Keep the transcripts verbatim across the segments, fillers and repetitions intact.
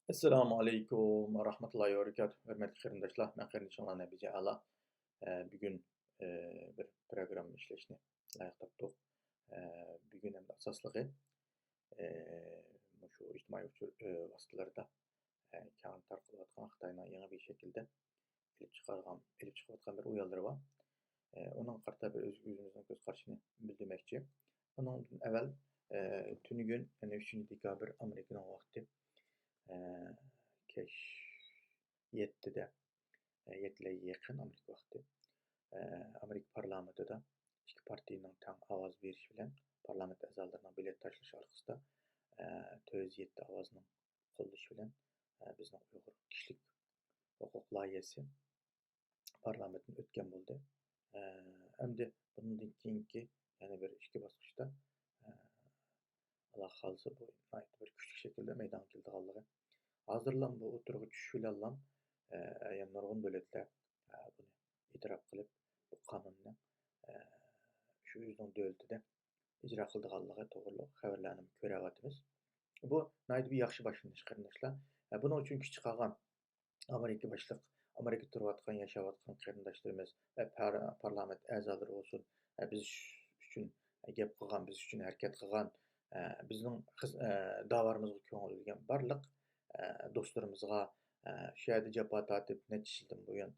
ئەسسالامۇ ئەلەيكۇم ۋە رەھمەتۇللاھى ۋە بەرىكاتۇھ. ھۆرمەتلىك قېرىنداشلار، مەن قېرىندىشىڭلار نەبىجە ئەلا. ئە، بۈگۈن، ئە، بىر پروگرامما ئىشلەشنى لايىق تاپتۇق. ئە، بۈگۈن ئەمدى ئاساسلىقى، ئە، مۇشۇ ئىجتىمائىي ئۇچۇر، ئە، ۋاسىتىلىرىدا، ئە، كەڭ تارقىلىۋاتقان خىتاينىڭ يېڭى بىر شەكىلدە ئېلىپ چىقارغان، ئېلىپ چىقىۋاتقان بىر ئويۇنلىرى بار. ئە، ئۇنىڭغا قارىتا بىر ئۆز-، ئۆزىمىزنىڭ كۆز قارىشىنى بىلدۈرمەكچى. ئۇنىڭدىن ئەۋۋەل، ئە، تۈنۈگۈن، يەنى ئۈچىنچى دېكابىر ئامېرىكىنىڭ ۋاقتى، ئە، كەچ يەتتىدە، ئە، يەتتىلەرگە يېقىن ئامېرىكا ۋاقتى، ئە، ئامېرىكا پارلامېنتىدا ئىككى پارتىيىنىڭ تەڭ ئاۋاز بېرىشى بىلەن پارلامېنت ئەزالىرىنىڭ بېلەت تاشلىشى ئارقىسىدا، ئە، تۆت يۈز يەتتە ئاۋازنىڭ قوللىشى بىلەن، ئە، بىزنىڭ ئۇيغۇر كىشىلىك ھوقۇق لايىھەسى پارلامېنتتىن ئۆتكەن بولدى. ئە، ئەمدى بۇنىڭدىن كېيىنكى يەنە بىر ئىككى باسقۇچتا، ئە، ئاللا خالىسا، بۇ ناھايىتى بىر كۈچلۈك شەكىلدە مەيدانغا كېلىدىغانلىقى. ھازىرلا بۇ ئوتتۇرىغا چۈشۈش بىلەنلا، ئە، يەنە نۇرغۇن دۆلەتلەر، ئە، بۇنى ئېتىراپ قىلىپ، بۇ قانۇننى، ئە، شۇ ئۆزىنىڭ دۆلىتىدە ئىجرا قىلىدىغانلىقى توغرۇلۇق خەۋەرلەرنى كۆرۈۋاتىمىز. بۇ ناھايىتى بىر ياخشى باشلىنىش، قېرىنداشلار. ئە، بۇنىڭ ئۈچۈن كۈچ چىقارغان ئامېرىكا باشلىق، ئامېرىكىدا تۇرۇۋاتقان، ياشاۋاتقان قېرىنداشلىرىمىز ۋە پار-، پارلامېنت ئەزالىرى بولسۇن، ئە، بىز ئۈچۈن گەپ قىلغان، بىز ئۈچۈن ھەرىكەت قىلغان، ئە، بىزنىڭ خىز-، ئە، داۋالىرىمىزغا كۆڭۈل بۆلگەن بارلىق، ئە، دوستلىرىمىزغا، ئە، شۇ يەردە جاپا تارتىپ نەچچە يىلدىن بۇيان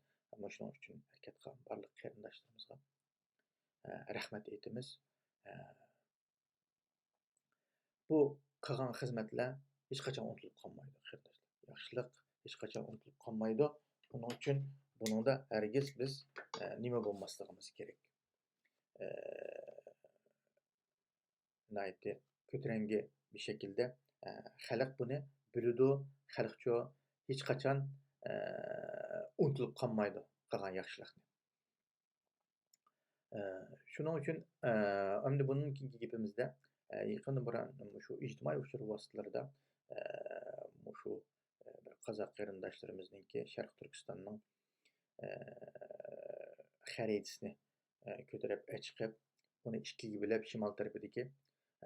مۇشۇنىڭ ئۈچۈن ھەرىكەت قىلغان بارلىق قېرىنداشلىرىمىزغا، ئە، رەھمەت ئېيتىمىز. ئە، بۇ قىلغان خىزمەتلەر ھېچقاچان ئۇنتۇلۇپ قالمايدۇ، قېرىنداشلار. ياخشىلىق ھېچقاچان ئۇنتۇلۇپ قالمايدۇ. بۇنىڭ ئۈچۈن بۇنىڭدا ھەرگىز بىز، ئە، نېمە بولماسلىقىمىز كېرەك. ئە، ناھايىتى كۆتۈرەڭگۈ بىر شەكىلدە، ئە، خەلق بۇنى بىلىدۇ، خەلقچۇ ھېچقاچان، ئە، ئۇنتۇلۇپ قالمايدۇ قىلغان ياخشىلىقنى. ئە، شۇنىڭ ئۈچۈن، ئە، ئەمدى بۇنىڭ كېيىنكى گېپىمىزدە، ئە، يېقىندىن بۇرۇن مۇشۇ ئىجتىمائىي ئۇچۇر ۋاسىتىلىرىدا، ئە، مۇشۇ، ئە، بىر قازاق قېرىنداشلىرىمىزنىڭكى شەرقىي تۈركىستاننىڭ، ئە، خەرىتىسىنى، ئە، كۆتۈرۈپ ئەچىقىپ، ئۇنى ئىككىگە بۆلۈپ، شىمال تەرىپىدىكى،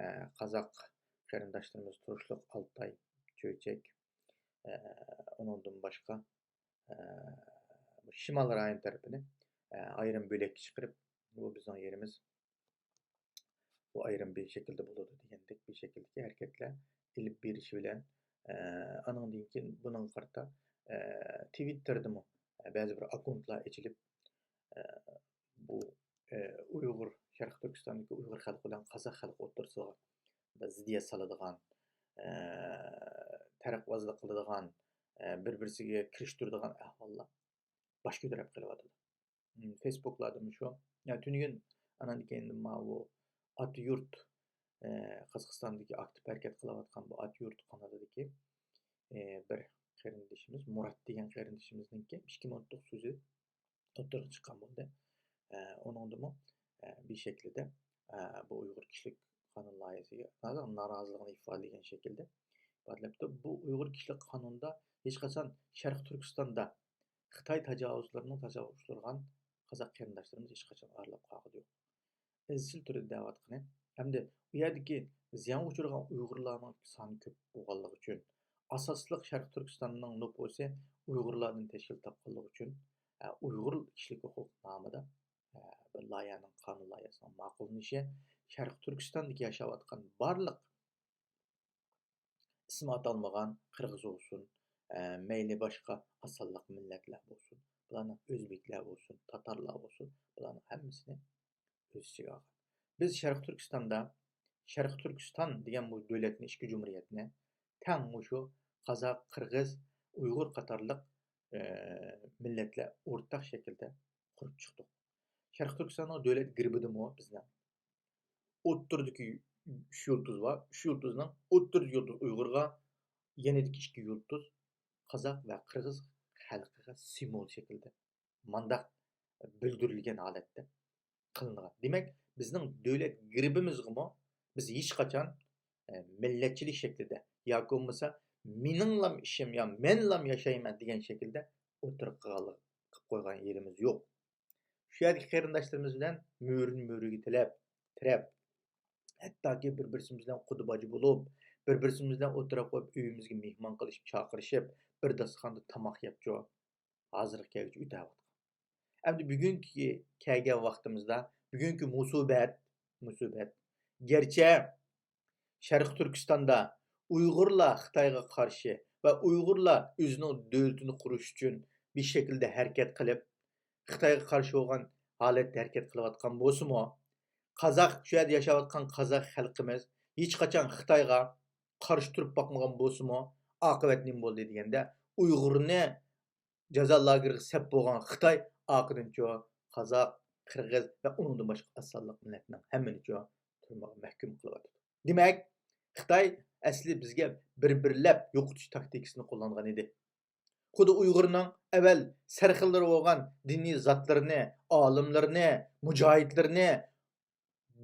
ئە، قازاق قېرىنداشلىرىمىز تۇرۇشلۇق ئالتاي، چۆچەك، ئە، ئۇنىڭدىن باشقا، ئە، شىمال رايون تەرىپىنى، ئە، ئايرىم بۆلەككە چىقىرىپ، بۇ بىزنىڭ يېرىمىز، بۇ ئايرىم بىر شەكىلدە بولىدۇ دېگەندەك بىر شەكىلدىكى ھەرىكەتلەر ئېلىپ بېرىشى بىلەن، ئە، ئانىڭدىن كېيىن بۇنىڭغا قارىتا، ئە، تىۋىتتېردىمۇ بەزى بىر ئاككونتلار ئېچىلىپ، ئە، بۇ، ئە، ئۇيغۇر، شەرقىي تۈركىستاندىكى ئۇيغۇر خەلقى بىلەن قازاق خەلقى ئوتتۇرىسىغا زىددىيەت سالىدىغان، ئە، تەرەقۋازلىق قىلىدىغان، ئە، بىر-بىرسىگە كىرىشتۈرىدىغان ئەھۋاللار باش كۆتۈرۈپ قېلىۋاتىدۇ. م، فېيسبۇكلاردا مۇشۇ. يا، تۈنۈگۈن ئانان كېيىن ماۋۇ ئاتا يۇرت، ئە، قازاقىستاندىكى ئاكتىپ ھەرىكەت قىلىۋاتقان بۇ ئاتا يۇرت قانىلىدىكى، ئە، بىر قېرىندىشىمىز، مۇرات دېگەن قېرىندىشىمىزنىڭكى ئىككى مىنۇتلۇق سۆزى ئوتتۇرىغا چىققان بولدى. ئە، ئۇنىڭدىمۇ، ئە، بىر شەكلىدە، ئە، بۇ ئۇيغۇر كىشىلىك قانۇن لايىھەسىگە نارازىلىقىنى ئىپادىلىگەن شەكىلدە ئىپادىلەپتۇ. بۇ ئۇيغۇر كىشىلىك قانۇندا ھېچقاچان شەرقىي تۈركىستاندا خىتاي تاجاۋۇزچىلىرىنىڭ تاجاۋۇز ئۇچرىغان قازاق قېرىنداشلىرىمىز ھېچقاچان ئايرىلىپ قالغىنى يوق. ئىزچىل تۈردە دەۋاتقىنى ھەمدە ئۇ يەردىكى زىيانغا ئۇچرىغان ئۇيغۇرلارنىڭ سانى كۆپ بولغانلىقى ئۈچۈن، ئاساسلىق شەرقىي تۈركىستاننىڭ نوپۇسى ئۇيغۇرلاردىن تەشكىل تاپقانلىقى ئۈچۈن، ئە، ئۇيغۇر كىشىلىك ھوقۇق نامىدا، ئە، بىر لايىھەنىڭ، قانۇن لايىھەسىنىڭ ماقۇللىنىشى شەرقىي تۈركىستاندىكى ياشاۋاتقان بارلىق ئىسمى ئاتالمىغان قىرغىز بولسۇن، ئە، مەيلى باشقا ئاز سانلىق مىللەتلەر بولسۇن، بۇلارنىڭ ئۆزبېكلەر بولسۇن، تاتارلار بولسۇن، بۇلارنىڭ ھەممىسىنى ئۆز ئىچىگە ئالغان. بىز شەرقىي تۈركىستاندا، شەرقىي تۈركىستان دېگەن بۇ دۆلەتنى، ئىككى جۇمھۇرىيەتنى تەڭ مۇشۇ قازاق، قىرغىز، ئۇيغۇر قاتارلىق، ئە، مىللەتلەر ئورتاق شەكىلدە قۇرۇپ چىقتۇق. شەرقىي تۈركىستاننىڭ دۆلەت گېربىدىمۇ بىزنىڭ ئوتتۇرىدىكى ئۈچ يۇلتۇز بار. ئۈچ يۇلتۇزنىڭ ئوتتۇرىدىكى يۇلتۇز ئۇيغۇرغا، يېنىدىكى ئىككى يۇلتۇز قازاق ۋە قىرغىز خەلقىگە سىمۋول شەكلىدە مانداق بىلدۈرۈلگەن ھالەتتە قىلىنغان. دېمەك، بىزنىڭ دۆلەت گېربىمىزغىمۇ بىز ھېچقاچان، ئە، مىللەتچىلىك شەكلىدە ياكى بولمىسا مېنىڭلام ئىشىم يا مەنلام ياشايمەن دېگەن شەكىلدە ئوتتۇرىغا قىلغانلىق-، قىلىپ قويغان يېرىمىز يوق. شۇ يەردىكى قېرىنداشلىرىمىز بىلەن مۈرىنى مۈرىگە تىلەپ، تىرەپ، ھەتتاكى بىر-بىرسىمىز بىلەن قۇدا-باجا بولۇپ، بىر-بىرىمىز بىلەن ئولتۇرۇپ قويۇپ، ئۆيىمىزگە مېھمان قىلىشىپ، چاقىرىشىپ، بىر داستىخاندا تاماق يەپچۇ، ھازىرغا كەلگۈچە ئۆتەۋاتقان. ئەمدى بۈگۈنكى كەلگەن ۋاقتىمىزدا، بۈگۈنكى مۇسىبەت، مۇسىبەت، گەرچە شەرقىي تۈركىستاندا ئۇيغۇرلار خىتايغا قارشى ۋە ئۇيغۇرلار ئۆزىنىڭ دۆلىتىنى قۇرۇش ئۈچۈن بىر شەكىلدە ھەرىكەت قىلىپ، خىتايغا قارشى بولغان ھالەتتە ھەرىكەت قىلىۋاتقان بولسىمۇ، قازاق، شۇ يەردە ياشاۋاتقان قازاق خەلقىمىز ھېچقاچان خىتايغا قارشى تۇرۇپ باقمىغان بولسىمۇ، ئاقىۋەت نېمە بولدى دېگەندە، ئۇيغۇرنى جازا لاگېرىغا سەپ بولغان خىتاي ئارقىدىنچۇ قازاق، قىرغىز ۋە ئۇنىڭدىن باشقا ئاز سانلىق مىللەتنىڭ ھەممىنىچۇ تۈرمىگە مەھكۇم قىلىۋاتىدۇ. دېمەك، خىتاي ئەسلى بىزگە بىر-بىرلەپ يوقىتىش تاكتىكىسىنى قوللانغان ئىدى. خۇددى ئۇيغۇرنىڭ ئەۋەل سەرخىللىرى بولغان دىنىي زاتلىرىنى، ئالىملىرىنى، مۇجاھىدلىرىنى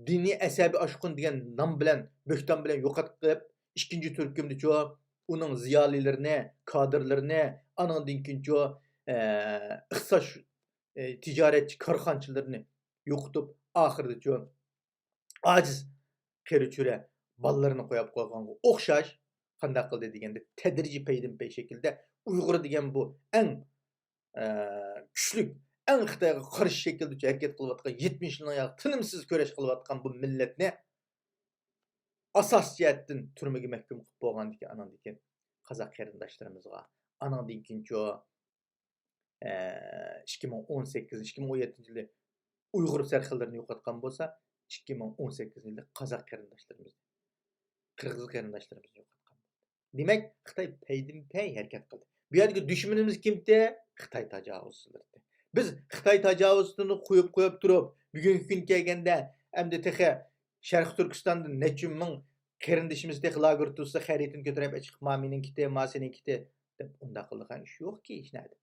دىنىي ئەسەبىي ئاشقۇن دېگەن نام بىلەن، بۆھتان بىلەن يوقاتقىلى، ئىككىنچى تۈركۈمدىچۇ ئۇنىڭ زىيالىيلىرىنى، كادىرلىرىنى، ئانىڭدىن كېيىنچۇ، ئە، ئىقتىساد، ئە، تىجارەتچى كارخانىچىلىرىنى يوقىتىپ، ئاخىرىدىچۇ ئاجىز قېرى-چۈرە بالىلىرىنى قويۇپ قويغانغا ئوخشاش، قانداق قىلدى دېگەندە، تەدرىجىي پەيدىنپەي شەكىلدە ئۇيغۇر دېگەن بۇ ئەڭ، ئە، كۈچلۈك، ئەڭ خىتايغا قارشى شەكىلدە ھەرىكەت قىلىۋاتقان، يەتمىش يىلنىڭ يا تىنىمسىز كۈرەش قىلىۋاتقان بۇ مىللەتنى ئاساسىي جەھەتتىن تۈرمىگە مەھكۇم قىلىپ بولغاندىكىن، ئاناندىن كېيىن قازاق قېرىنداشلىرىمىزغا، ئاناندىن كېيىنچۇ، ئىككى مىڭ ئون سەككىز، ئىككى مىڭ ئون يەتتىنچى يىلى ئۇيغۇر سەرخىللىرىنى يوقاتقان بولسا، ئىككى مىڭ ئون سەككىزىنچى يىلى قازاق قېرىنداشلىرىمىزنى، قىرغىز قېرىنداشلىرىمىزنى يوقاتقان بولدى. دېمەك، خىتاي پەيدىنپەي ھەرىكەت قىلدى. بۇ يەردىكى دۈشمىنىمىز كىمتى؟ خىتاي تاجاۋۇزچىلىرىدى. بىز خىتاي تاجاۋۇزچىلىرىنى قويۇپ، قويۇپ تۇرۇپ، بۈگۈنكى كۈن كەلگەندە، ئەمدى تېخى شەرقىي تۈركىستاندىن نەچچە مىڭ قېرىندىشىمىز تېخى لاگېر تۇرسا، خەرىتىنى كۆتۈرۈپ چىقىپ، ما مېنىڭكىتى، ما سېنىڭكىتى دەپ ئۇنداق قىلىدىغان ئىش يوقكى ھېچنەدە.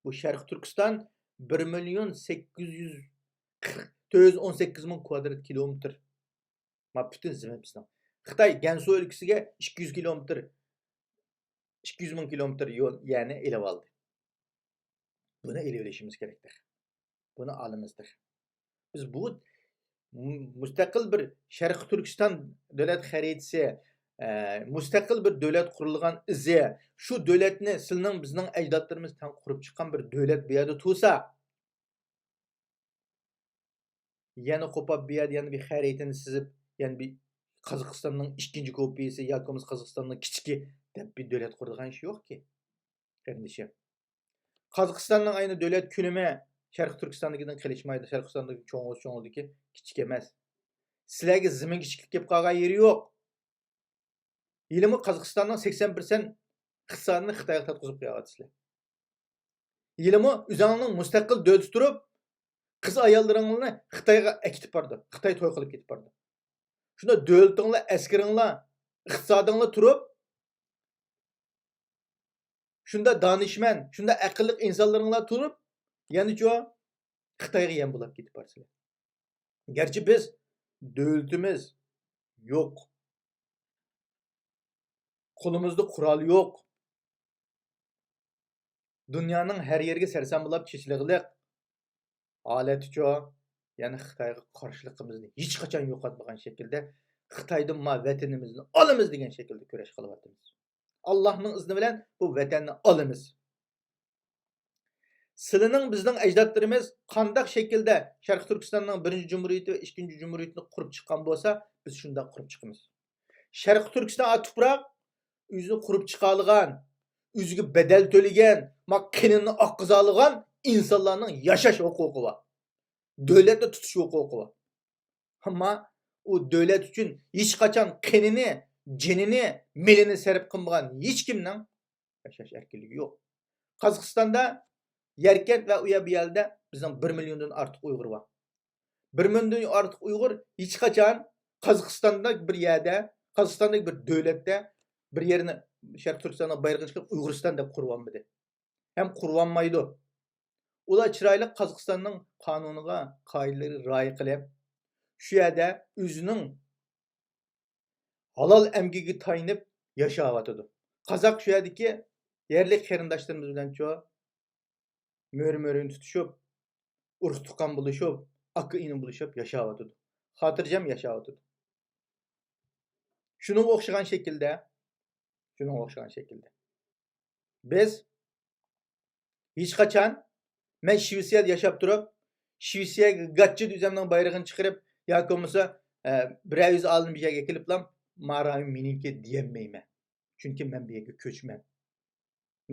بۇ شەرقىي تۈركىستان بىر مىليون سەككىز يۈز قىرىق، تۆت يۈز ئون سەككىز مىڭ كۋادرات كىلومېتىر. ما پۈتۈن زېمىن بىزنىڭ. خىتاي گەنسۇ ئۆلكىسىگە ئىككى يۈز كىلومېتىر، ئىككى يۈز مىڭ كىلومېتىر يول، يەرنى ئېلىۋالدى. بۇنى ئېلىۋېلىشىمىز كېرەك تېخى. بۇنى ئالىمىز تېخى. بىز بۇ مۇ-، مۇستەقىل بىر شەرقىي تۈركىستان دۆلەت خەرىتىسى، ئە، مۇستەقىل بىر دۆلەت قۇرۇلغان ئىزى، شۇ دۆلەتنى سىلىنىڭ، بىزنىڭ ئەجدادلىرىمىز تەڭ قۇرۇپ چىققان بىر دۆلەت بۇ يەردە تۇرسا، يەنە قوپاپ بۇ يەردە يەنە بىر خەرىتىنى سىزىپ، يەنە بىر قازاقىستاننىڭ ئىككىنچى كوپىيىسى ياكى بولمىسا قازاقىستاننىڭ كىچىكى دەپ بىر دۆلەت قۇرىدىغان ئىش يوقكى، قېرىندىشىم. قازاقىستاننىڭ ئەينى دۆلەت كۆلىمى شەرقىي تۈركىستاندىكىدىن قېلىشمايدۇ. شەرقىي تۈركىستاندىكى چوڭ، چوڭلۇقى كىچىك ئەمەس. سىلەرگە زېمىن كىچىكلىك كېلىپ قالغان يېرى يوق. ھېلىمۇ قازاقىستاننىڭ سەكسەن پىرسەنت ئىقتىسادىنى خىتايغا تارتقۇزۇپ قويۇۋاتىسىلەر. ھېلىمۇ ئۆزۈڭلارنىڭ مۇستەقىل دۆلىتى تۇرۇپ، قىز-ئاياللىرىڭلارنى خىتايغا ئەكېتىپ بارىدۇ. خىتاي توي قىلىپ كېتىپ بارىدۇ. شۇنداق دۆلىتىڭلار، ئەسكىرىڭلار، ئىقتىسادىڭلار تۇرۇپ، شۇنداق دانىشمەن، شۇنداق ئەقىللىق ئىنسانلىرىڭلار تۇرۇپ، يەنىچۇ خىتايغا يەم بولاپ كېتىپ بارىسىلەر. گەرچە بىز دۆلىتىمىز يوق، قولىمىزدا قورال يوق، دۇنيانىڭ ھەر يېرىگە سەرسان بولاپ چېچىلغىلىق ھالەتتىچۇ، يەنە خىتايغا قارشىلىقىمىزنى ھېچقاچان يوقاتمىغان شەكىلدە، خىتايدىن ما ۋەتىنىمىزنى ئالىمىز دېگەن شەكىلدە كۈرەش قىلىۋاتىمىز. ئاللاھنىڭ ئىزنى بىلەن بۇ ۋەتەننى ئالىمىز. سىلىنىڭ، بىزنىڭ ئەجدادلىرىمىز قانداق شەكىلدە شەرقىي تۈركىستاننىڭ بىرىنچى جۇمھۇرىيىتى ۋە ئىككىنچى جۇمھۇرىيىتىنى قۇرۇپ چىققان بولسا، بىز شۇنداق قۇرۇپ چىقىمىز. شەرقىي تۈركىستان تۇپراق ئۆزىنى قۇرۇپ چىقالىغان، ئۆزىگە بەدەل تۆلىگەن، ما قېنىنى ئاققۇزالىغان ئىنسانلارنىڭ ياشاش ھوقۇقى بار. دۆلەتنى تۇتۇش ھوقۇقى بار. ئەمما ئۇ دۆلەت ئۈچۈن ھېچقاچان قېنىنى، جېنىنى، مېلىنى سەرپ قىلمىغان ھېچكىمنىڭ ياشاش ئەركىنلىكى يوق. قازاقىستاندا يەركەنت ۋە ئۇ يەر بۇ يەردە بىزنىڭ بىر مىليوندىن ئارتۇق ئۇيغۇر بار. بىر مىليوندىن ئارتۇق ئۇيغۇر ھېچقاچان قازاقىستاندا بىر يەردە، قازاقىستاندىكى بىر دۆلەتتە بىر يەرنى، شەرقىي تۈركىستاننىڭ بايرىقىنى چىقىرىپ ئۇيغۇرىستان دەپ قۇرۇۋالمىدى. ھەم قۇرۇۋالمايدۇ. ئۇلار چىرايلىق قازاقىستاننىڭ قانۇنىغا، قائىدىلىرىگە رىئايە قىلىپ، شۇ يەردە ئۆزىنىڭ ھالال ئەمگىكىگە تايىنىپ ياشاۋاتىدۇ. قازاق شۇ يەردىكى يەرلىك قېرىنداشلىرىمىز بىلەنچۇ مۆرە-مۆرىنى تۇتۇشۇپ، ئۇرۇق-تۇغقان بولۇشۇپ، ئاكا-ئىنى بولۇشۇپ ياشاۋاتىدۇ. خاتىرجەم ياشاۋاتىدۇ. شۇنىڭغا ئوخشىغان شەكىلدە، شۇنىڭغا ئوخشىغان شەكىلدە بىز ھېچقاچان، مەن شىۋېتسىيەدە ياشاپ تۇرۇپ، شىۋېتسىيەگە گاچچىدا ئۆزۈمنىڭ بايرىغىنى چىقىرىپ ياكى بولمىسا، ئە، بىرەر يۈز ئالىم بۇ يەرگە كېلىپلا، ما رايون مېنىڭكى دېيەلمەيمەن. چۈنكى مەن بۇ يەرگە كۆچمەن.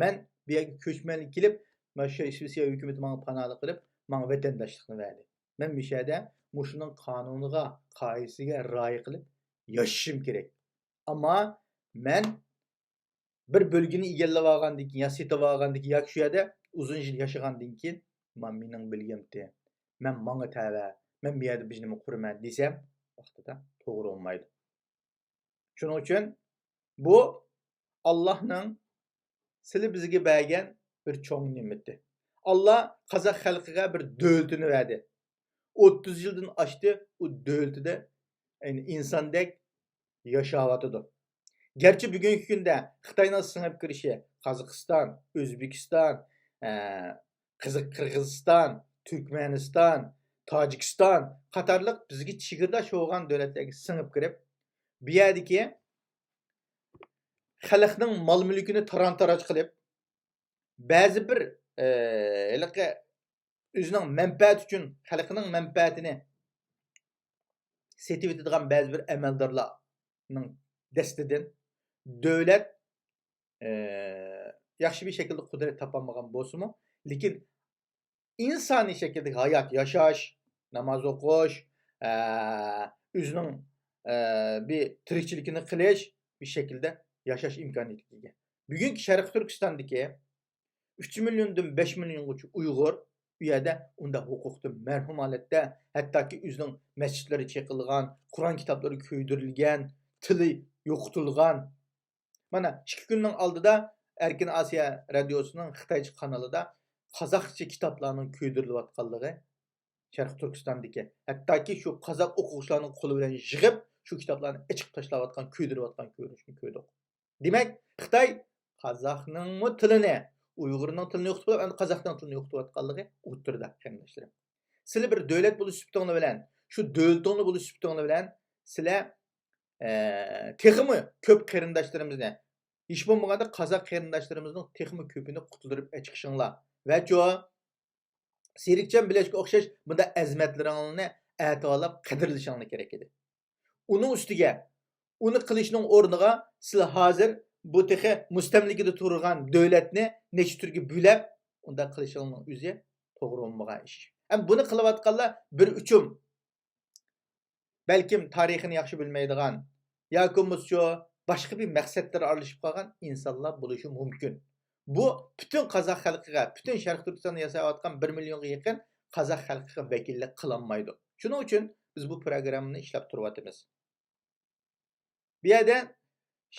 مەن بۇ يەرگە كۆچمەنلىك كېلىپ، مانا شۇ شىۋېتسىيە ھۆكۈمىتى ماڭا پاناھلىق بېرىپ، ماڭا ۋەتەنداشلىقنى بەردى. مەن مۇشۇ يەردە مۇشۇنىڭ قانۇنىغا، قائىدىسىگە رىئايە قىلىپ ياشىشىم كېرەك. ئەمما مەن بىر بۆلگىنى ئىگىلەۋالغاندىن كېيىن يا سېتىۋالغاندىن كېيىن ياكى شۇ يەردە ئۇزۇن يىل ياشىغاندىن كېيىن، ما مېنىڭ بۆلگەمتى، مەن ماڭا تەۋە، مەن بۇ يەردە بىر نېمە قۇرىمەن دېسەم، ۋاقتىدا توغرا بولمايدۇ. شۇنىڭ ئۈچۈن بۇ ئاللاھنىڭ سىلى بىزگە بەرگەن بىر چوڭ نېمىتى. ئاللا قازاق خەلقىگە بىر دۆلىتىنى بەردى. ئوتتۇز يىلدىن ئاشتى ئۇ دۆلىتىدە، يەنى ئىنساندەك ياشاۋاتىدۇ. گەرچە بۈگۈنكى كۈندە خىتاينىڭ سىڭىپ كىرىشى، قازاقىستان، ئۆزبېكىستان، ئە، قىزىق-، قىرغىزىستان، تۈركمەنىستان، تاجىكىستان قاتارلىق بىزگە چېگرىداش بولغان دۆلەتلەرگە سىڭىپ كىرىپ، بۇ يەردىكى خەلقنىڭ مال-مۈلكىنى تاران-تاراج قىلىپ، بەزى بىر، ئە، ھېلىقى ئۆزىنىڭ مەنپەئەتى ئۈچۈن خەلقنىڭ مەنپەئەتىنى سېتىۋېتىدىغان بەزى بىر ئەمەلدارلارنىڭ دەستىدىن دۆلەت، ئە، ياخشى بىر شەكىلدە قۇدرەت تاپالمىغان بولسىمۇ، لېكىن ئىنسانىي شەكىلدىكى ھايات ياشاش، ناماز ئوقۇش، ئە، ئۆزىنىڭ، ئە، بىر تىرىكچىلىكىنى قىلىش، بىر شەكىلدە ياشاش ئىمكانىيىتىگە ئىگە. بۈگۈنكى شەرقىي تۈركىستاندىكى ئۈچ مىليوندىن بەش مىليونغىچە ئۇيغۇر ئۇ يەردە ئۇنداق ھوقۇقتىن مەھرۇم ھالەتتە، ھەتتاكى ئۆزىنىڭ مەسچىتلىرى چېقىلغان، قۇرئان كىتابلىرى كۆيدۈرۈلگەن، تىلى يوقىتىلغان. مانا، ئىككى كۈننىڭ ئالدىدا ئەركىن ئاسىيا رادىيوسىنىڭ خىتايچە قانىلىدا قازاقچە كىتابلارنىڭ كۆيدۈرۈلۈۋاتقانلىقى شەرقىي تۈركىستاندىكى، ھەتتاكى شۇ قازاق ئوقۇغۇچىلارنىڭ قولى بىلەن يىغىپ، شۇ كىتابلارنى ئېچىپ تاشلاۋاتقان، كۆيدۈرۈۋاتقان كۆرۈنۈشنى كۆردۇق. دېمەك، خىتاي قازاقنىڭمۇ تىلىنى، ئۇيغۇرنىڭ تىلىنى يوقىتىپ، ئەمدى قازاقنىڭ تىلىنى يوقىتىۋاتقانلىقى ئوتتۇرىدا، قېرىنداشلىرىم. سىلەر بىر دۆلەت بولۇش سۈپىتىڭلار بىلەن، شۇ دۆلىتىڭلار بولۇش سۈپىتىڭلار بىلەن سىلەر، ئە، تېخىمۇ كۆپ قېرىنداشلىرىمىزنى، ھېچ بولمىغاندا قازاق قېرىنداشلىرىمىزنىڭ تېخىمۇ كۆپىنى قۇتۇلدۇرۇپ ئەچىقىشىڭلار ۋە چۇ، سېرىكجان بىلەشكە ئوخشاش بۇنداق ئەزىمەتلىرىڭلارنى ئەتىۋارلاپ قەدىرلىشىڭلار كېرەك ئىدى. ئۇنىڭ ئۈستىگە، ئۇنى قىلىشنىڭ ئورنىغا سىلەر ھازىر بۇ تېخى مۇستەملىكىدە تۇرغان دۆلەتنى نەچچە تۈرگە بۆلەپ، ئۇنداق قىلىشىڭلارنىڭ ئۆزى توغرا بولمىغان ئىش. ھەم بۇنى قىلىۋاتقانلار بىر ئۇچۇم، بەلكىم تارىخىنى ياخشى بىلمەيدىغان ياكى بولمىسا باشقا بىر مەقسەتلەر ئارىلىشىپ قالغان ئىنسانلار بولۇشى مۇمكىن. بۇ پۈتۈن قازاق خەلقىگە، پۈتۈن شەرقىي تۈركىستاندا ياساۋاتقان بىر مىليونغا يېقىن قازاق خەلقىگە ۋەكىللىك قىلالمايدۇ. شۇنىڭ ئۈچۈن بىز بۇ پروگراممىنى ئىشلەپ تۇرۇۋاتىمىز. بۇ يەردە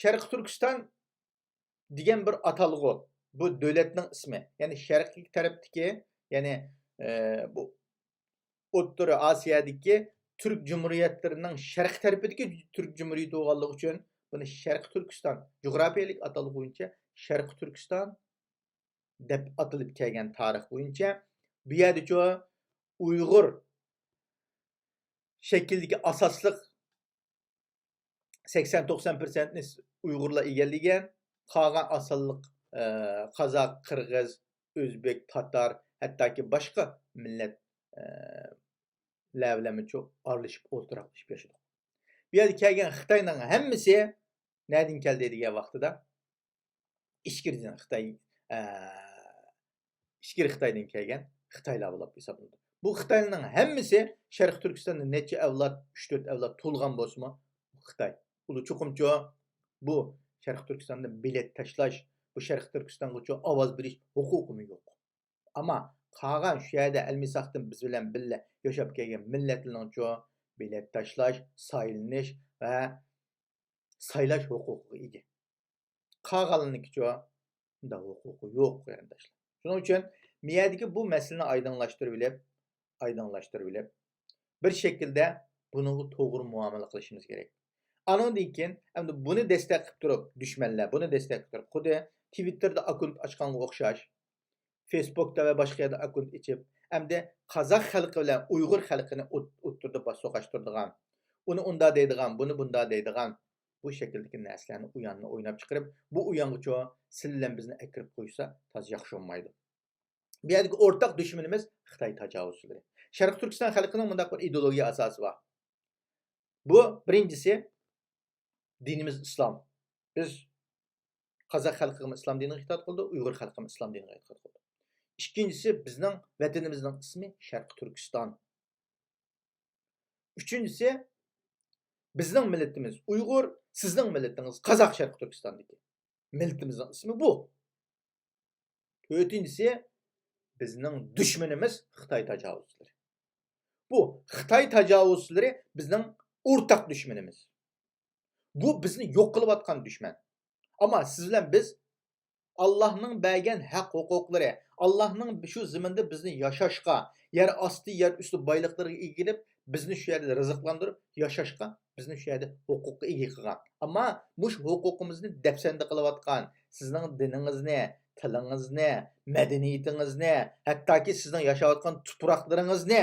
شەرقىي تۈركىستان دېگەن بىر ئاتالغۇ، بۇ دۆلەتنىڭ ئىسمى. يەنى شەرقىي تەرەپتىكى، يەنى، ئە، بۇ ئوتتۇرا ئاسىيادىكى تۈرك جۇمھۇرىيەتلىرىنىڭ شەرقىي تەرىپىدىكى تۈرك جۇمھۇرىيىتى بولغانلىقى ئۈچۈن بۇنى شەرقىي تۈركىستان، جۇغراپىيەلىك ئاتالغۇ بويىچە شەرقىي تۈركىستان دەپ ئاتىلىپ كەلگەن تارىخ بويىچە. بۇ يەردىچۇ ئۇيغۇر شەكلىدىكى ئاساسلىق سەكسەن توقسان پىرسەنتنى ئۇيغۇرلار ئىگىلىگەن. قالغان ئاسانلىق، ئە، قازاق، قىرغىز، ئۆزبېك، تاتار، ھەتتاكى باشقا مىللەت، ئە، لەر بىلەنمۇ ئارىلىشىپ ئولتۇراقلىشىپ ياشىدۇق. بۇ يەرگە كەلگەن خىتاينىڭ ھەممىسى نەدىن كەلدى دېگەن ۋاقتىدا، ئىچكىرىدىن خىتاي، ئە، ئىچكىرى خىتايدىن كەلگەن خىتايلار بولۇپ ھېسابلىنىدۇ. بۇ خىتايلارنىڭ ھەممىسى شەرقىي تۈركىستاندا نەچچە ئەۋلاد، ئۈچ تۆت ئەۋلاد تۇغۇلغان بولسىمۇ، خىتاي. ئۇلار چوقۇمچۇ بۇ شەرقىي تۈركىستاندا بېلەت تاشلاش، بۇ شەرقىي تۈركىستانغىچۇ ئاۋاز بېرىش ھوقۇقىمۇ يوق. ئەمما قالغان شۇ يەردە ئەلمىساقتىن بىز بىلەن بىللە ياشاپ كەلگەن مىللەتلەرنىڭچۇ بېلەت تاشلاش، سايلىنىش ۋە سايلاش ھوقۇقىغا ئىگە. قالغانلىرىنىڭكىچۇ ئۇنداق ھوقۇقى يوق، قېرىنداشلار. شۇنىڭ ئۈچۈن مىيەدىكى بۇ مەسىلىنى ئايدىڭلاشتۇرۇۋېلىپ، ئايدىڭلاشتۇرۇۋېلىپ، بىر شەكىلدە بۇنىڭغا توغرا مۇئامىلە قىلىشىمىز كېرەك. ئانىڭدىن كېيىن، ئەمدى بۇنى دەستەك قىلىپ تۇرۇپ، دۈشمەنلەر بۇنى دەستەك قىلىپ تۇرۇپ، خۇددى تىۋىتتېردا ئاككونت ئاچقانغا ئوخشاش، فېيسبوكتا ۋە باشقا يەردە ئاككونت ئېچىپ، ئەمدى قازاق خەلقى بىلەن ئۇيغۇر خەلقىنى ئوت-، ئوتتۇرىدا باس سوقاشتۇرىدىغان، ئۇنى ئۇنداق دەيدىغان، بۇنى بۇنداق دەيدىغان، بۇ شەكىلدىكى نەرسىلەرنى ئۇياننى ئويناپ چىقىرىپ، بۇ ئۇيانغىچۇ سىلەر بىلەن بىزنى ئەكىرىپ قويسا تازا ياخشى بولمايدۇ. بۇ يەردىكى ئورتاق دۈشمىنىمىز خىتاي تاجاۋۇزچىلىرى. شەرقىي تۈركىستان خەلقىنىڭ مۇنداق بىر ئىدېئولوگىيە ئاساسى بار. بۇ بىرىنچىسى، دىنىمىز ئىسلام. بىز قازاق خەلقىمۇ ئىسلام دىنىغا ئېتىقاد قىلىدۇ، ئۇيغۇر خەلقىمۇ ئىسلام دىنىغا ئېتىقاد قىلىدۇ. ئىككىنچىسى، بىزنىڭ ۋەتىنىمىزنىڭ ئىسمى شەرقىي تۈركىستان. ئۈچىنچىسى، بىزنىڭ مىللىتىمىز ئۇيغۇر، سىزنىڭ مىللىتىڭىز قازاق شەرقىي تۈركىستاندىكى. مىللىتىمىزنىڭ ئىسمى بۇ. تۆتىنچىسى، بىزنىڭ دۈشمىنىمىز خىتاي تاجاۋۇزچىلىرى. بۇ خىتاي تاجاۋۇزچىلىرى بىزنىڭ ئورتاق دۈشمىنىمىز. بۇ بىزنى يوق قىلىۋاتقان دۈشمەن. ئەمما سىز بىلەن بىز ئاللاھنىڭ بەرگەن ھەق ھوقۇقلىرى، ئاللاھنىڭ شۇ زېمىندا بىزنى ياشاشقا، يەر ئاستى، يەر ئۈستى بايلىقلىرىغا ئىگە قىلىپ، بىزنى شۇ يەردە رىزىقلاندۇرۇپ ياشاشقا، بىزنى شۇ يەردە ھوقۇققا ئىگە قىلغان. ئەمما مۇشۇ ھوقۇقىمىزنى دەپسەندە قىلىۋاتقان، سىزنىڭ دىنىڭىزنى، تىلىڭىزنى، مەدەنىيىتىڭىزنى، ھەتتاكى سىزنىڭ ياشاۋاتقان تۇپراقلىرىڭىزنى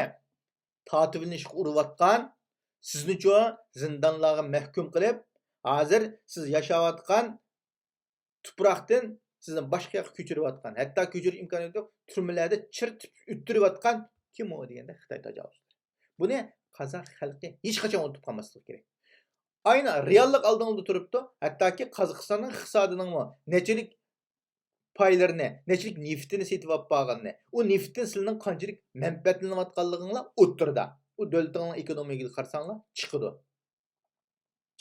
تارتىۋېلىشقا ئۇرۇۋاتقان، سىزنىچۇ زىندانلارغا مەھكۇم قىلىپ، ھازىر سىز ياشاۋاتقان تۇپراقتىن سىزنى باشقا ياققا كۆچۈرۈۋاتقان، ھەتتا كۆچۈرۈش ئىمكانىيىتى يوق، تۈرمىلەردە چىرتىپ ئۆلتۈرۈۋاتقان كىم ئۇ دېگەندە خىتاي تاجاۋۇزچىلىرى. بۇنى قازاق خەلقى ھېچقاچان ئۇنتۇپ قالماسلىقى كېرەك. ئاينا رېئاللىق ئالدىڭىزدا تۇرۇپتۇ. ھەتتاكى قازاقىستاننىڭ ئىقتىسادىنىڭمۇ نەچچىلىك پايلىرىنى، نەچچىلىك نېفىتىنى سېتىۋاپ بارغىنىنى، ئۇ نېفتتىن سىلىنىڭ قانچىلىك مەنپەئەتلىنىۋاتقانلىقىڭلار ئوتتۇرىدا. ئۇ دۆلىتىڭلارنىڭ ئېكونومىكىغا قارىساڭلار چىقىدۇ.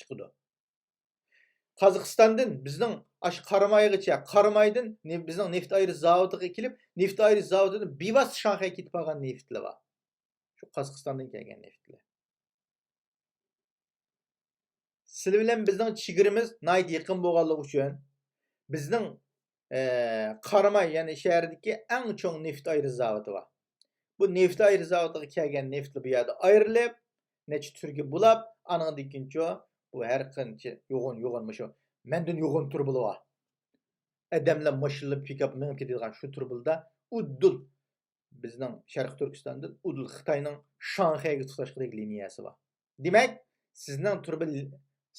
چىقىدۇ. قازاقىستاندىن بىزنىڭ ئاشۇ قارامايغىچە، قارامايدىن نې-، بىزنىڭ نېفىت ئايرىش زاۋۇتىغا كېلىپ، نېفىت ئايرىش زاۋۇتىدىن بىۋاسىتە شاڭخەيگە كېتىپ بارغان نېفىتلەر بار. شۇ قازاقىستاندىن كەلگەن نېفىتلەر. سىلەر بىلەن بىزنىڭ چېگرىمىز ناھايىتى يېقىن بولغانلىقى ئۈچۈن، بىزنىڭ، ئە، قاراماي، يەنى شەھەردىكى ئەڭ چوڭ نېفىت ئايرىش زاۋۇتى بار. بۇ نېفىت ئايرىش زاۋۇتىغا كەلگەن نېفىتلەر بۇ يەردە ئايرىلىپ، نەچچە تۈرگە بۇلاپ، ئانىڭدىن كېيىنچۇ بۇ ھەر قانچە يوغان، يوغان مۇشۇ مەندىن يوغان تۇرۇبىلار بار. ئادەملەر ماشىنىلار، پىكاپ مېڭىپ كېتىدىغان شۇ تۇرۇبىلاردا ئۇدۇل بىزنىڭ شەرقىي تۈركىستاندىن ئۇدۇل خىتاينىڭ شاڭخەيگە تۇتاشقۇدەك لىنىيەسى بار. دېمەك، سىزنىڭ تۇرۇبا،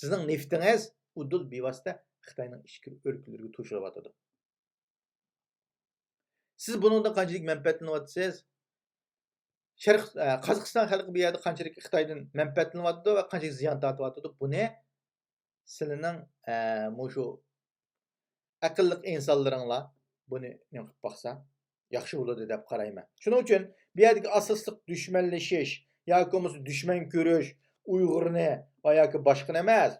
سىزنىڭ نېفىتىڭىز ئۇدۇل بىۋاسىتە خىتاينىڭ ئىچكىرى ئۆلكىلىرىگە توشۇلۇۋاتىدۇ. سىز بۇنىڭدىن قانچىلىك مەنپەئەتلىنىۋاتىسىز؟ شەرق، ئە، قازاقىستان خەلقى بۇ يەردە قانچىلىك خىتايدىن مەنپەئەتلىنىۋاتىدۇ ۋە قانچىلىك زىيان تارتىۋاتىدۇ؟ بۇنى سىلىنىڭ، ئە، مۇشۇ ئەقىللىق ئىنسانلىرىڭلار بۇنى نېمە قىلىپ باقسا ياخشى بولىدۇ دەپ قارايمەن. شۇنىڭ ئۈچۈن بۇ يەردىكى ئاساسلىق دۈشمەنلىشىش ياكى بولمىسا دۈشمەن كۆرۈش ئۇيغۇرنى ۋە ياكى باشقىنى ئەمەس،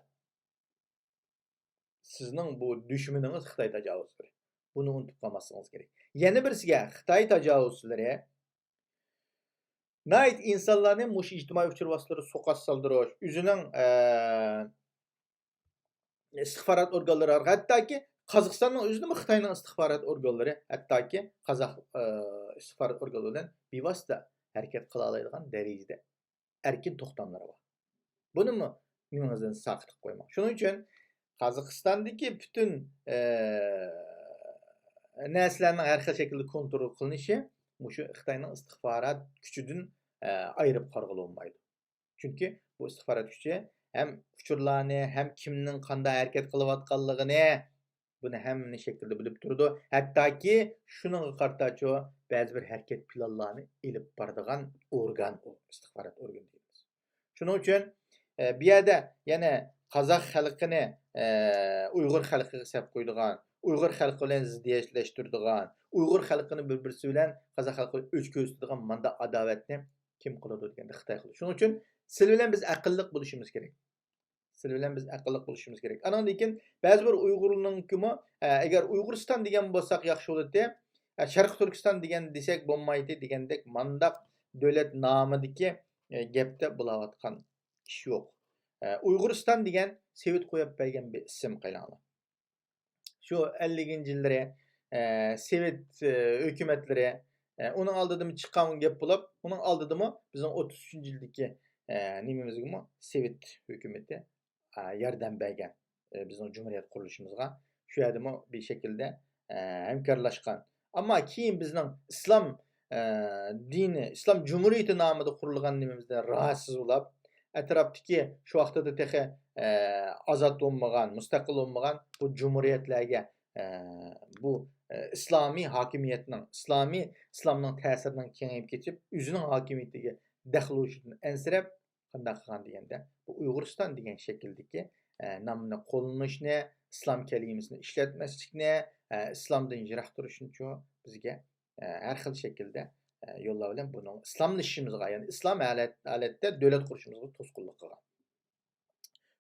سىزنىڭ بۇ دۈشمىنىڭىز خىتاي تاجاۋۇزچىلىرى. بۇنى ئۇنتۇپ قالماسلىقىڭىز كېرەك. يەنە بىرسىگە خىتاي تاجاۋۇزچىلىرى ناھايىتى ئىنسانلارنى مۇشۇ ئىجتىمائىي ئۇچۇر ۋاسىتىلىرى سوققا سالدۇرۇش، ئۆزىنىڭ، ئە، ئىستىخبارات ئورگانلىرى ئارقىلىق، ھەتتاكى قازاقىستاننىڭ ئۆزىدىمۇ خىتاينىڭ ئىستىخبارات ئورگانلىرى، ھەتتاكى قازاق، ئە، ئىستىخبارات ئورگانلىرى بىلەن بىۋاسىتە ھەرىكەت قىلالايدىغان دەرىجىدە ئەركىن توختاملىرى بار. بۇنىمۇ مېڭىڭىزدىن ساقىت قىلىپ قويماڭ. شۇنىڭ ئۈچۈن قازاقىستاندىكى پۈتۈن، ئە، نەرسىلەرنىڭ ھەر خىل شەكىلدە كونترول قىلىنىشى مۇشۇ خىتاينىڭ ئىستىخبارات كۈچىدىن، ئە، ئايرىپ قارىغىلى بولمايدۇ. چۈنكى بۇ ئىستىخبارات كۈچى ھەم ئۇچۇرلارنى، ھەم كىمنىڭ قانداق ھەرىكەت قىلىۋاتقانلىقىنى، بۇنى ھەممە شەكىلدە بىلىپ تۇرىدۇ. ھەتتاكى شۇنىڭغا قارىتاچۇ بەزى بىر ھەرىكەت پىلانلارنى ئېلىپ بارىدىغان ئورگان ئۇ، ئىستىخبارات ئورگىنى دەيمىز. شۇنىڭ ئۈچۈن، ئە، بۇ يەردە يەنە قازاق خەلقىنى، ئە، ئۇيغۇر خەلقىگە سەپ قويىدىغان، ئۇيغۇر خەلقى بىلەن زىددىيەتلەشتۈرىدىغان، ئۇيغۇر خەلقىنى بىر-بىرسى بىلەن قازاق خەلقى ئۆچ كۆرسىتىدىغان مانداق ئاداۋەتنى كىم قىلىدۇ دېگەندە خىتاي قىلىدۇ. شۇنىڭ ئۈچۈن سىلەر بىلەن بىز ئەقىللىق بولۇشىمىز كېرەك. سىلەر بىلەن بىز ئەقىللىق بولۇشىمىز كېرەك. ئانىڭدىن كېيىن بەزى بىر ئۇيغۇرنىڭكىمۇ، ئە، ئەگەر ئۇيغۇرىستان دېگەن بولساق ياخشى بولاتتى، ئە، شەرقىي تۈركىستان دېگەن دېسەك بولمايتتى دېگەندەك مانداق دۆلەت نامىدىكى، ئە، گەپتە بولاۋاتقان ئىش يوق. ئە، ئۇيغۇرىستان دېگەن سوۋېت قويۇپ بەرگەن بىر ئىسىم قايلاڭلار. شۇ ئەللىكىنچى يىللىرى، ئە، سوۋېت، ئە، ھۆكۈمەتلىرى، ئە، ئۇنىڭ ئالدىدىمۇ چىققان گەپ بولۇپ، ئۇنىڭ ئالدىدىمۇ بىزنىڭ ئوتتۇز ئۈچىنچى يىلدىكى، ئە، نېمىمىزگىمۇ سوۋېت ھۆكۈمىتى، ئە، ياردەم بەرگەن، ئە، بىزنىڭ جۇمھۇرىيەت قۇرۇلۇشىمىزغا. شۇ يەردىمۇ بىر شەكىلدە، ئە، ھەمكارلاشقان. ئەمما كېيىن بىزنىڭ ئىسلام، ئە، دىنى، ئىسلام جۇمھۇرىيىتى نامىدا قۇرۇلغان نېمىمىزدىن راھەتسىز بولاپ، ئەتراپتىكى شۇ ۋاقتىدا تېخى ئە، ئازاد بولمىغان، مۇستەقىل بولمىغان بۇ جۇمھۇرىيەتلەرگە، ئە، بۇ، ئە، ئىسلامىي ھاكىمىيەتنىڭ، ئىسلامىي، ئىسلامنىڭ تەسىرىنىڭ كېڭىيىپ كېتىپ، ئۆزىنىڭ ھاكىمىيىتىگە دەخلى ئۇرۇشىدىن ئەنسىرەپ، قانداق قىلغان دېگەندە، بۇ ئۇيغۇرىستان دېگەن شەكىلدىكى، ئە، نامنى قوللىنىشنى، ئىسلام كەلىمىسىنى ئىشلەتمەسلىكنى، ئە، ئىسلامدىن يىراق تۇرۇشنىچۇ بىزگە، ئە، ھەر خىل شەكىلدە، ئە، يوللار بىلەن بۇنىڭ ئىسلاملىشىشىمىزغا، يەنى ئىسلام ھالەت-، ھالەتتە دۆلەت قۇرۇشىمىزغا توسقۇنلۇق قىلغان.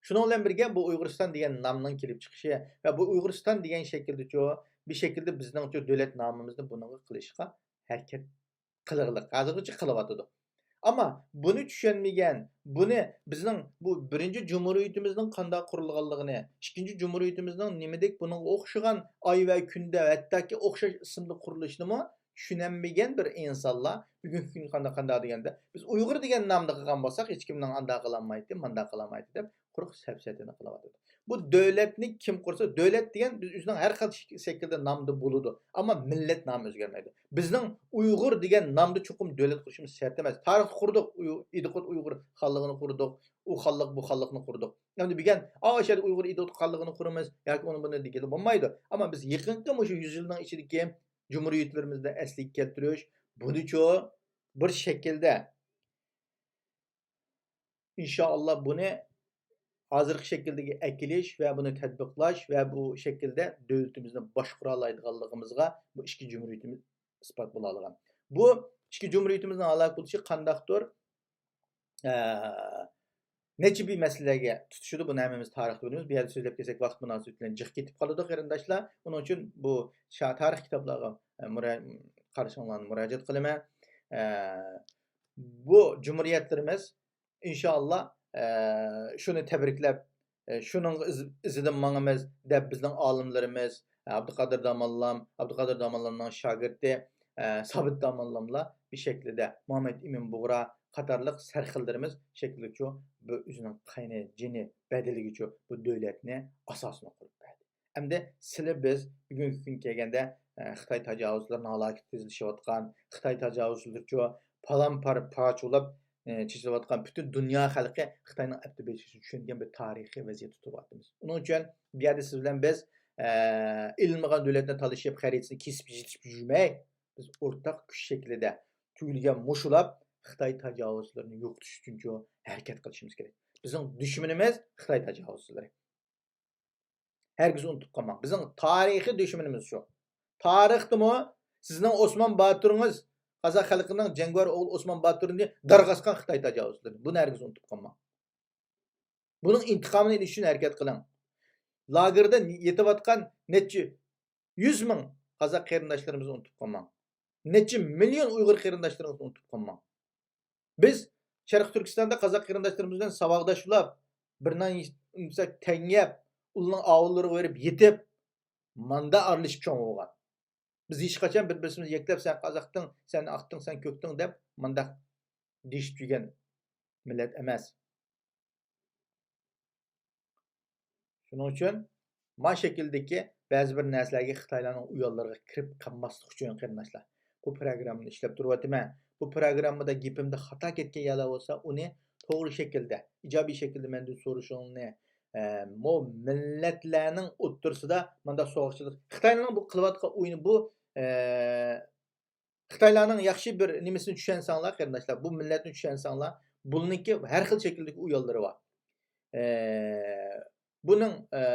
شۇنىڭ بىلەن بىرگە، بۇ ئۇيغۇرىستان دېگەن نامنىڭ كېلىپ چىقىشى ۋە بۇ ئۇيغۇرىستان دېگەن شەكىلدىچۇ، بىر شەكىلدە بىزنىڭچۇ دۆلەت نامىمىزنى بۇنىڭغا قىلىشقا ھەرىكەت قىلغىلىق، ھازىرغىچە قىلىۋاتىدۇ. ئەمما بۇنى چۈشەنمىگەن، بۇنى بىزنىڭ بۇ بىرىنچى جۇمھۇرىيىتىمىزنىڭ قانداق قۇرۇلغانلىقىنى، ئىككىنچى جۇمھۇرىيىتىمىزنىڭ نېمىدەك بۇنىڭغا ئوخشىغان ئاي ۋە كۈندە، ھەتتاكى ئوخشاش ئىسىمدا قۇرۇلۇشىنىمۇ چۈشىنەلمىگەن بىر ئىنسانلار بۈگۈنكى كۈنى قانداق، قانداق دېگەندە، بىز ئۇيغۇر دېگەن نامدا قىلغان بولساق، ھېچكىمنىڭ ئانداق قىلالمايتتى، مانداق قىلالمايتتى دەپ، قۇرۇق سەپسەتىنى قىلىۋاتىدۇ. بۇ دۆلەتنى كىم قۇرسا، دۆلەت دېگەن بىز ئۆزىنىڭ ھەر خىل شەكىلدە نامدا بولىدۇ، ئەمما مىللەت نامى ئۆزگەرمەيدۇ. بىزنىڭ ئۇيغۇر دېگەن نامدا چوقۇم دۆلەت قۇرۇشىمىز شەرت ئەمەس. تارىختا قۇردۇق، ئۇيغۇر، ئىدىقۇت ئۇيغۇر خانلىقىنى قۇردۇق، ئۇ خانلىق، بۇ خانلىقنى قۇردۇق. ئەمدى بۈگۈن ئاشەدە ئۇيغۇر ئىدىقۇت خانلىقىنى قۇرىمىز ياكى ئۇنى بۇنى دېگىلى بولمايدۇ. ئەمما بىز يېقىنقى مۇشۇ يۈز يىلنىڭ ئىچىدىكى جۇمھۇرىيەتلىرىمىزنى ئەسلىگە كەلتۈرۈش، بۇنىچۇ بىر شەكىلدە، ئىنشائاللا، بۇنى ھازىرقى شەكىلدىكى ئەكېلىش ۋە بۇنى تەتبىقلاش ۋە بۇ شەكىلدە دۆلىتىمىزنى باشقۇرالايدىغانلىقىمىزغا بۇ ئىككى جۇمھۇرىيىتىمىز ئىسپات بولالىغان. بۇ ئىككى جۇمھۇرىيىتىمىزنىڭ ھالاك بولۇشى قانداقتۇر، ئە، نەچچە بىر مەسىلىلەرگە تۇتىشىدۇ. بۇنى ھەممىمىز تارىختا بىلىمىز. بۇ يەردە سۆزلەپ كەتسەك، ۋاقىت مۇناسىۋىتى بىلەن جىق كېتىپ قالىدۇ، قېرىنداشلار. ئۇنىڭ ئۈچۈن بۇ شا-، تارىخ كىتابلارغا، ئە، مۇرا-، قارىشىڭلارنى مۇراجىئەت قىلىمەن. ئە، بۇ جۇمھۇرىيەتلىرىمىز، ئىنشائاللا، ئە، شۇنى تەبرىكلەپ، ئە، شۇنىڭ ئىز-، ئىزىدىن ماڭىمىز دەپ، بىزنىڭ ئالىملىرىمىز، ئە، ئابدۇقادىر داموللام، ئابدۇقادىر داموللامنىڭ شاگىرتى، ئە، سابىت داموللاملار بىر شەكىلدە، مۇھەممەد ئىمىن بۇغرا قاتارلىق سەرخىللىرىمىز شەكىللىچۇ بۇ ئۆزىنىڭ قېنى، جېنى، بەدىلىگىچۇ بۇ دۆلەتنى ئاساسىنى قۇرۇپ بەردى. ئەمدى سىلى بىز بۈگۈنكى كۈنگە كەلگەندە، ئە، خىتاي تاجاۋۇزچىلىرىنىڭ ھالاكىتىگە تېزلىشىۋاتقان، خىتاي تاجاۋۇزچىلىرىچۇ پالان پار-، پارچە بولاپ، ئە، چېچىلىۋاتقان پۈتۈن دۇنيا خەلقى خىتاينىڭ ئەپتى بېسىشىنى چۈشەنگەن بىر تارىخىي ۋەزىيەتتە تۇرۇۋاتىمىز. ئۇنىڭ ئۈچۈن بۇ يەردە سىز بىلەن بىز، ئە، ئېلىنمىغان دۆلەتنى تالىشىپ، خەرىتىسىنى كېسىپ يېتىپ يۈرمەي، بىز ئورتاق كۈچ شەكلىدە تۈگۈلگەن مۇشۇلاپ خىتاي تاجاۋۇزچىلىرىنى يوقىتىش ئۈچۈنچۇ ھەرىكەت قىلىشىمىز كېرەك. بىزنىڭ دۈشمىنىمىز خىتاي تاجاۋۇزچىلىرى. ھەرگىز ئۇنتۇپ قالماڭ. بىزنىڭ تارىخىي دۈشمىنىمىز شۇ. تارىختىمۇ سىزنىڭ ئوسمان باتۇرىڭىز، قازاق خەلقىنىڭ جەڭگىۋار ئوغلى ئوسمان باتۇرنى دارغا ئاسقان خىتاي تاجاۋۇزچىلىرى. بۇنى ھەرگىز ئۇنتۇپ قالماڭ. بۇنىڭ ئىنتىقامىنى ئېلىش ئۈچۈن ھەرىكەت قىلىڭ. لاگېردا يېتىۋاتقان نەچچە يۈز مىڭ قازاق قېرىنداشلىرىمىزنى ئۇنتۇپ قالماڭ. نەچچە مىليون ئۇيغۇر قېرىنداشلىرىمىزنى ئۇنتۇپ قالماڭ. بىز شەرقىي تۈركىستاندا قازاق قېرىنداشلىرىمىز بىلەن ساۋاقداش بولاپ، بىر نان يېسەك تەڭ يەپ، ئۇلارنىڭ ئاۋۇللىرىغا بېرىپ يېتىپ، ماندا ئارىلىشىپ چوڭ بولغان. بىز ھېچقاچان بىر-بىرسىمىزنى يەكلەپ، سەن قازاقتىڭ، سەن ئاقتىڭ، سەن كۆكتىڭ دەپ مانداق دېيىشىپ يۈرگەن مىللەت ئەمەس. شۇنىڭ ئۈچۈن ما شەكىلدىكى بەزى بىر نەرسىلەرگە خىتايلارنىڭ ئۇيانلىرىغا كىرىپ قالماسلىق ئۈچۈن، قېرىنداشلار، بۇ پروگراممىنى ئىشلەپ تۇرۇۋاتىمەن. بۇ پروگراممىدا گېپىمدە خاتا كەتكەن يەرلەر بولسا، ئۇنى توغرا شەكىلدە، ئىجابىي شەكىلدە مەندىن سورىشىڭلارنى، ئە، مو مىللەتلەرنىڭ ئوتتۇرىسىدا مانداق سوغۇقچىلىق، خىتاينىڭ بۇ قىلىۋاتقان ئويۇنى بۇ، ئە، خىتايلارنىڭ ياخشى بىر نېمىسىنى چۈشەنسەڭلار، قېرىنداشلار، بۇ مىللەتنى چۈشەنسەڭلار، بۇنىڭكى ھەر خىل شەكىلدىكى ئۇيانلىرى بار. ئە، بۇنىڭ، ئە،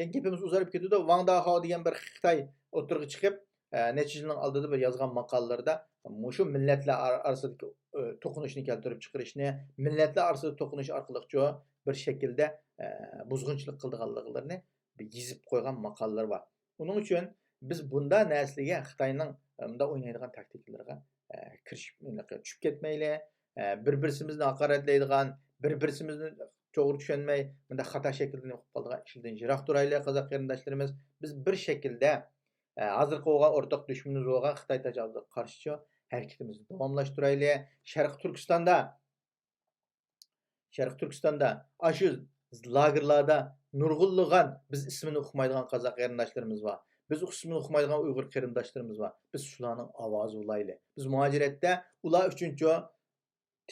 يەنە گېپىمىز ئۇزىرىپ كېتىدۇ. ۋاڭ داخاۋ دېگەن بىر خىتاي ئوتتۇرىغا چىقىپ، ئە، نەچچە يىلنىڭ ئالدىدا بىر يازغان ماقالىلىرىدا مۇشۇ مىللەتلەر ئار-، ئارىسىدىكى، ئە، توقۇنۇشنى كەلتۈرۈپ چىقىرىشنى، مىللەتلەر ئارىسىدا توقۇنۇش ئارقىلىقچۇ بىر شەكىلدە، ئە، بۇزغۇنچىلىق قىلىدىغانلىقلىرىنى بىر يېزىپ قويغان ماقالىلىرى بار. ئۇنىڭ ئۈچۈن بىز بۇنداق نەرسىلەرگە، خىتاينىڭ، ئە، مۇنداق ئوينايدىغان تاكتىكىلىرىغا، ئە، كىرىشىپ، چۈشۈپ كەتمەيلى. ئە، بىر-بىرسىمىزنى ھاقارەتلەيدىغان، بىر-بىرسىمىزنى توغرا چۈشەنمەي، مۇنداق خاتا شەكىلدە نېمە قىلىپ قالىدىغان ئىشلىرىدىن يىراق تۇرايلى، قازاق قېرىنداشلىرىمىز. بىز بىر شەكىلدە، ئە، ھازىرقى بولغان ئورتاق دۈشمىنىمىز بولغان خىتاي تاجاۋۇزىغا قارشىچۇ ھەرىكىتىمىزنى داۋاملاشتۇرايلى. شەرقىي تۈركىستاندا شەرقىي تۈركىستاندا ئاشۇ لاگېرلاردا نۇرغۇنلىغان بىز ئىسمىنى ئۇقمايدىغان قازاق قېرىنداشلىرىمىز بار. بىز ئىسمىنى ئۇقمايدىغان ئۇيغۇر قېرىنداشلىرىمىز بار. بىز شۇلارنىڭ ئاۋازى بولايلى. بىز مۇھاجىرەتتە ئۇلار ئۈچۈنچۇ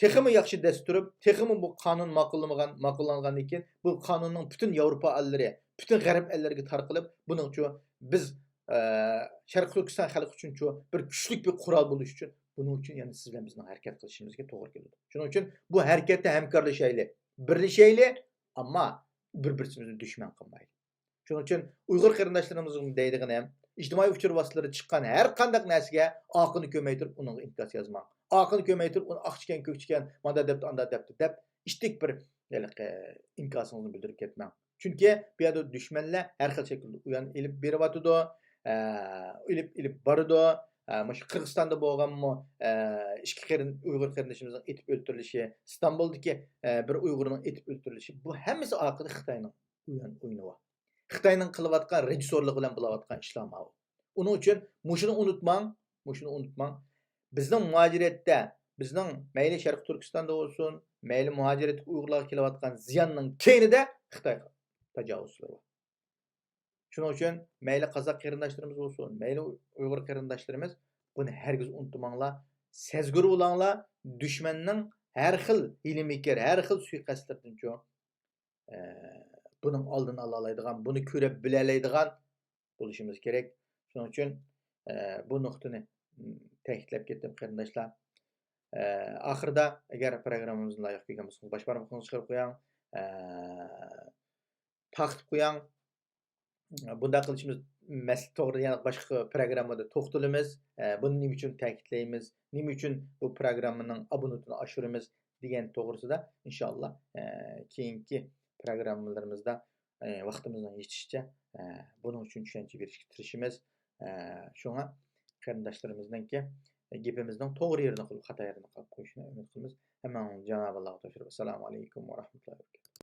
تېخىمۇ ياخشى دەس تۇرۇپ، تېخىمۇ بۇ قانۇن ماقۇللىمىغان، ماقۇللانغاندىن كېيىن، بۇ قانۇننىڭ پۈتۈن ياۋروپا ئەللىرى، پۈتۈن غەرب ئەللىرىگە تارقىلىپ، بۇنىڭچۇ بىز، ئە، شەرقىي تۈركىستان خەلقى ئۈچۈنچۇ بىر كۈچلۈك بىر قورال بولۇش ئۈچۈن، بۇنىڭ ئۈچۈن يەنە سىز بىلەن بىزنىڭ ھەرىكەت قىلىشىمىزگە توغرا كېلىدۇ. شۇنىڭ ئۈچۈن بۇ ھەرىكەتتە ھەمكارلىشايلى، بىرلىشەيلى، ئەمما بىر-بىرسىمىزنى دۈشمەن قىلمايلى. شۇنىڭ ئۈچۈن ئۇيغۇر قېرىنداشلىرىمىزغا دەيدىغىنىم، ئىجتىمائىي ئۇچۇر ۋاسىتىلىرىدا چىققان ھەر قانداق نەرسىگە ئاقىنى كۆمەيتۈرۈپ ئۇنىڭغا ئىنكاس يازماڭ. ئاقىنى كۆمەيتۈرۈپ ئۇنى ئاقچىكەن، كۆكچىكەن، مانداق دەپتۇ، ئانداق دەپتۇ دەپ ئىتتىك بىر ھېلىقى ئىنكاسىڭىزنى بىلدۈرۈپ كەتمەڭ. چۈنكى بۇ يەردە دۈشمەنلەر ھەر خىل شەكىلدە ئويۇن ئېلىپ بېرىۋاتىدۇ، ئە، ئېلىپ، ئېلىپ بارىدۇ. ئە، مۇشۇ قىرغىزىستاندا بولغانمۇ، ئە، ئىككى قېرىن-، ئۇيغۇر قېرىندىشىمىزنىڭ ئېتىپ ئۆلتۈرۈلۈشى، ئىستانبۇلدىكى، ئە، بىر ئۇيغۇرنىڭ ئېتىپ ئۆلتۈرۈلۈشى، بۇ ھەممىسى ئارقىدا خىتاينىڭ ئويۇن ئوينىۋا. خىتاينىڭ قىلىۋاتقان رېژىسسورلۇقى بىلەن بولۇۋاتقان ئىشلار ماۋۇ. ئۇنىڭ ئۈچۈن مۇشۇنى ئۇنتۇماڭ، مۇشۇنى ئۇنتۇماڭ. بىزنىڭ مۇھاجىرەتتە، بىزنىڭ مەيلى شەرقىي تۈركىستاندا بولسۇن، مەيلى مۇھاجىرەتتىكى ئۇيغۇرلارغا كېلىۋاتقان زىياننىڭ كەينىدە خىتاي تاجاۋۇزچىلىرى بار. شۇنىڭ ئۈچۈن مەيلى قازاق قېرىنداشلىرىمىز بولسۇن، مەيلى ئۇيغۇر قېرىنداشلىرىمىز، بۇنى ھەرگىز ئۇنتۇماڭلار. سەزگۈر بولۇڭلار، دۈشمەننىڭ ھەر خىل ھىيلە-مىكىر، ھەر خىل سۇيىقەستلىرىدىنچۇ، ئە، بۇنىڭ ئالدىنى ئالالايدىغان، بۇنى كۆرۈپ بىلەلەيدىغان بولۇشىمىز كېرەك. شۇنىڭ ئۈچۈن، ئە، بۇ نۇقتىنى، م، تەكىتلەپ كەتتىم، قېرىنداشلار. ئە، ئاخىرىدا، ئەگەر پروگراممىمىزنى لايىق كۆرگەن بولسىڭىز، باش بارمىقىڭىزنى چىقىرىپ قويۇڭ، ئە، تارقىتىپ قويۇڭ. بۇنداق قىلىشىمىز مەسىلە توغرىدا يەنە باشقا پروگراممىدا توختىلىمىز. ئە، بۇنى نېمە ئۈچۈن تەكىتلەيمىز؟ نېمە ئۈچۈن بۇ پروگراممىنىڭ ئابونېنتىنى ئاشۇرىمىز؟ دېگەن توغرىسىدا ئىنشاللا، ئە، كېيىنكى پروگراممىلىرىمىزدا، ئە، ۋاقتىمىزنىڭ يېتىشىچە، ئە، بۇنىڭ ئۈچۈن چۈشەنچە بېرىشكە تىرىشىمىز. ئە، شۇڭا قېرىنداشلىرىمىزنىڭكى گېپىمىزنىڭ توغرا يېرىنى قىلىپ، خاتا يېرىنى قىلىپ قويۇشىنى ئۈمىد قىلىمىز. ھەممىڭلارنى جانابى ئاللاغا تاپشۇرۇپ، ئەسسالامۇ ئەلەيكۇم ۋە رەھمەتۇللاھى ۋە بەرىكاتۇھ.